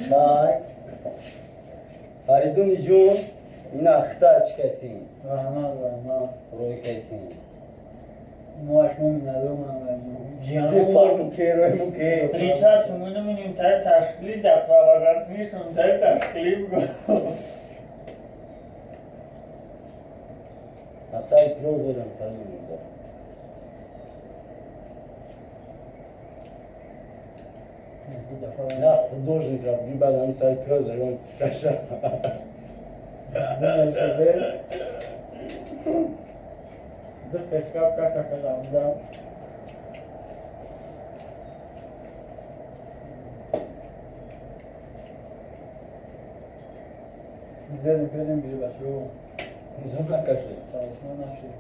Чай. Фаридуни ҷун, ина хита чӣ кайсин? Раҳмат, раҳмат. Рӯй кайсин. Мо аз шумо миннатдормам. Депор муке, рӯй муке. Встречать мы тай ташкили, да провожать тай ташкили. Асаи пиёз додам, Фаридун. Я художник ра баъд ҳами сари пиёз ягон каша. Ду пешкап каша кардам. Зедем, педем, бири бачаҳо. Зуд накашед. Саросима нашед.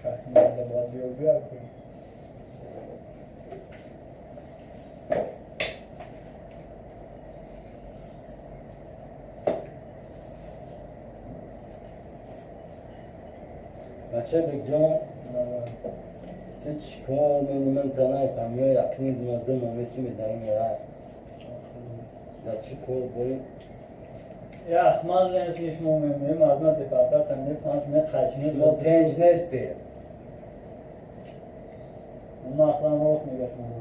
Шахмада бояд биё биё кун. Бача Бекҷон, ту чӣ кор мени, ман та нафаҳмӣ, якним 2 моҳ меси медарем ера. Да чӣ кор бори? Я ахмақ нести, шумо мемонем, мардума депортатсия ме панҷ ме қайчини. Мо тенҷ нестем. Ма аслан рост мега шумо.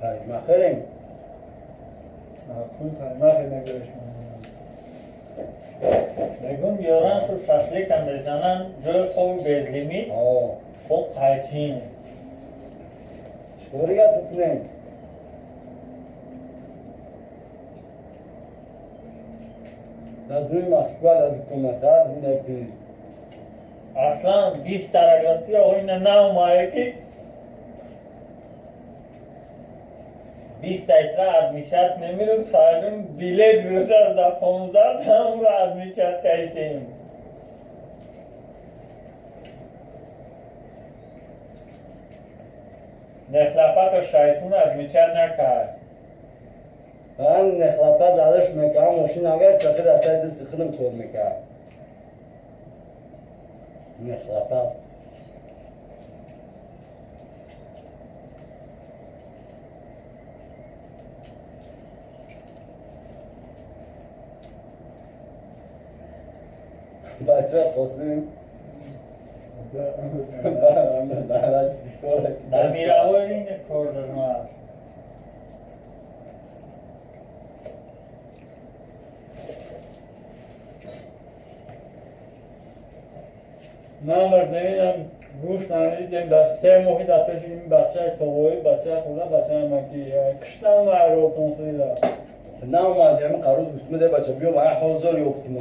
Парикмахерем. Кун парикмахер мегӯя шумо. Мегум ёран шу шашликам мезанан, ҷои хоби безлимит, бо қайчин. Чикор гап кунем? Дар дуи Москва дар дуконата зиндагӣ кунем. Аслан 20 тарагати оина наомае ки 20 айтра отмечать немирӯз, фардун билет бирӯз да 15 тамро отмечать кайсем. Нехлапато шайтун отмечать накард. Ман нехлапа далаш мекардам, мошин агар чақи дар таи дасти худам кор мекард. Нехлапа. Бача Қосим. Дар мировой рынок кор дармааст. Ман бар намедонам, гӯшт намедидем дар 3 моҳи дар пеши ин бачаи тобоӣ, бачаи хурда, бачаи амакӣ киштам вайротон хӯрида. Наомадем, ҳамин қароз гӯшт меде, бача, биё, ма ҳозир ёфтимо.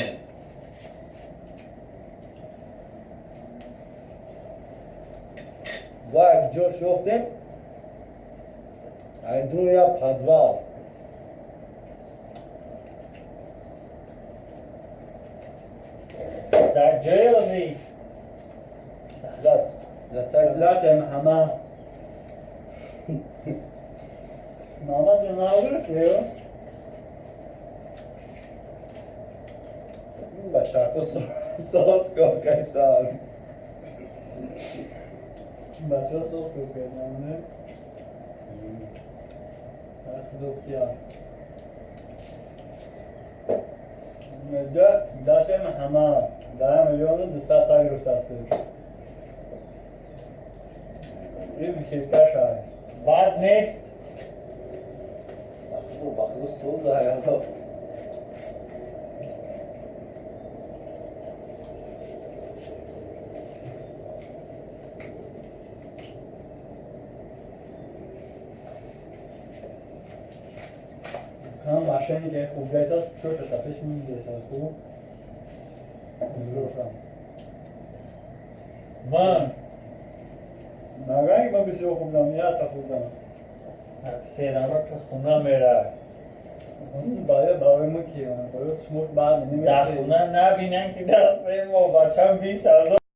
Ва як ҷош ёфтем, айдун я подвал. Дар ҷои озӣ. Дар таги Дача Муҳаммад. Муҳаммад нагуфт ё? Бачако соз кор кайсан. Бачаҳо соз кор карданд, не? Худоктия. Мега дача Муҳаммад 10 миллиону 200 та гирифтааст. Ин бисёртар шай. Бад нест. Бахудо, бахудо, соз даяло. Кам машине ки хуб гайсас, чӯта пеш мегесас хуб. Зуршам. Ман Нагай ма бисёр хубдам, ята хубдам. Сераро ки хона мерад. Барои барои мо ки барои шумо баъд Дар хона набинан ки дар 3 моҳ бачам 20 000.